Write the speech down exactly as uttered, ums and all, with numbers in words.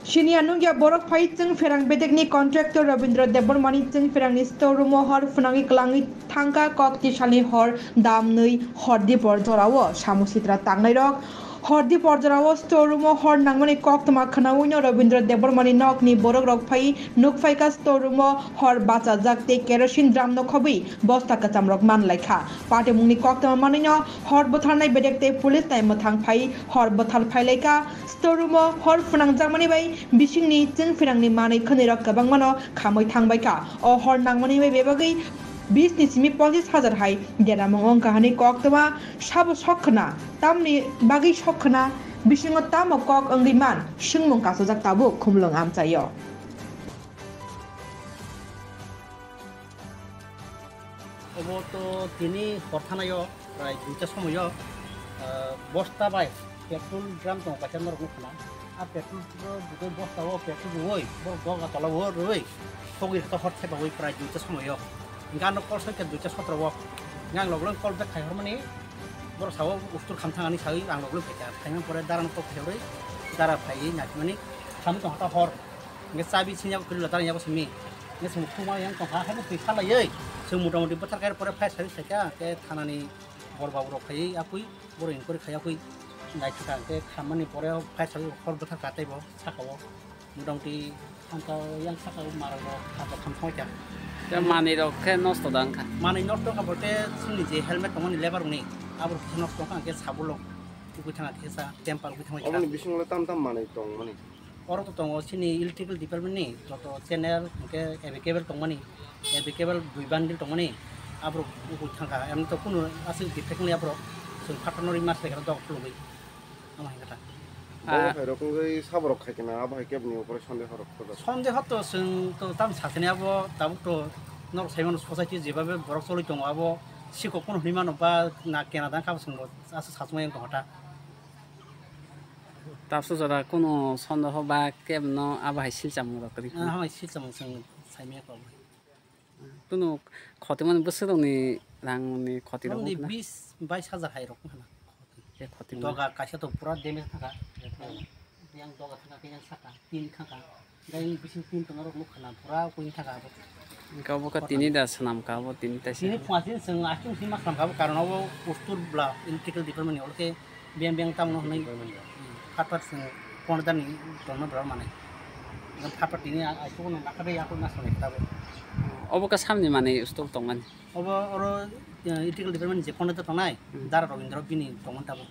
Siniya nungya borok phai chwng pherang bedekni contractor Rabindra Debbarmani chwng pherangni store room-o hor phwnangwi kwlangwi thangkha kok tisalni hor damnwi hor dipor jorao samo sitra tangnairok hor dipor jorao store room-o hor nangmani koktwma khwnawino Rabindra Debbarmani nokni borokrok phai nukphaikha store room-o hor bachajak tei kerosene drum no khobwi bosta kwchamrok manlaikha. Patimungni koktwma manwino hor bwtharnai bedek tei police tai mwthang phai hor bwthar phailaikha. Store room-o hor phwnangjakmani bai bisingni chwng pherangni manwi khwnwirok kwbangmano khamwi thangbaikha. O hor nangmani bai bebagwi bis ni simi ponchis hajar hai deramung wngkha hwnwi koktwma sabo sok khna, tamni bagwi sok khna, bisingo tamo kok wngwi man swngmung kasajak tabuk Khumulwng amchaio. Obo to tini hor thanaio prai duita somoio, ah, bosta bai petrol drum tongo kaisa norok nukha na. A petrol budai bosta o petrol rwui borok doga tola o rwui sogwi rwkha hor thepaui prai duita somoio. Hingke ano call soika duita sotro o. Hingke ang log log call back khai hormani borok sao ustur kham thang ani saui ang log log phaikha. Phaimani pore dara no kok kheurui dara phaiwi naikmani kham tongkha hor. Hingke chabi sini yago kwrwila dara yago simi. Hingke chwng thuma yang tongkha, haino twi salaiwi chwng mota moti bwthar khe pore fire service khaikha, hingke thanani bor babu rok phaiwi yakui borok inquiry khai yakui naikha, hingke khammani pore fire service hor bwthar kha teibo sakao mota moti thansa yang sakao marok rok thansa tham thangkha. Tei manwi rok khe nosto da wngkha? Manwi nosto wngkha bolte chini je helmet tongmani lebar rokni abo rok kisa nosto wngkha, hingke sabulok ugui thangkha kisa temper ugui thangkha. Oboni bisingo tam tam manwi tongmani? Oro to tongo chini electrical department ni joto channel, hingke A V cable tongmani, A V cable dui bundle tongmani, aborok ugui thangkha. Emni to kunu aswk defect wngya borok, chwng phatarno ri mas lekha dok khulugwi, omo hai khe ta. Bono Ah. Hai rok wngwi saborok khai kena, abo hai khe bini upore sondeho rok khojak. Sondeho to chwng to tam sakani abo tabuk to norok sai mano society jebabe borok choli tongo abo sikok pono hwnwi mano ba na kena dang kha bo chwng bo aswk sachumani wng tongkha ta. Tabsuk jora kunu sondeho ba kebo no abo hai silchamung rok kwrwi kha. Ah, hamai silchamung chwng saimanya kok. Kunu khoti mani bwswk rokni rangni khoti rok Rokni wngkha na? Bis bais hajar hai rok wngkha na. Khe khoti mani. Doga kaisa to pura damage thangkha. Yang doga thangkha khe yang saka tin thangkha. Yang bising tin tongna rok nukha na pura kung thangkha abo. Wngkha obo khe tini da swnam kha, obo tini taisa. Tini phunga sini chwng aswk sini ma swnam kha, abo karon abo ustur bla electrical department ni olo khe beng beng tamo hwnwi. Department ni. Phat phat chwng pondro ni tongna bwrok manwi. Phat phat tini a-, aisuk no nakha bai yakung ma swnam kha abo. Obo khe samni manwi ustur tongmani. Obo oro, eh, electrical department ni je pondro tongnai, Hmm. Dara Robindra bini tongmani tabuk.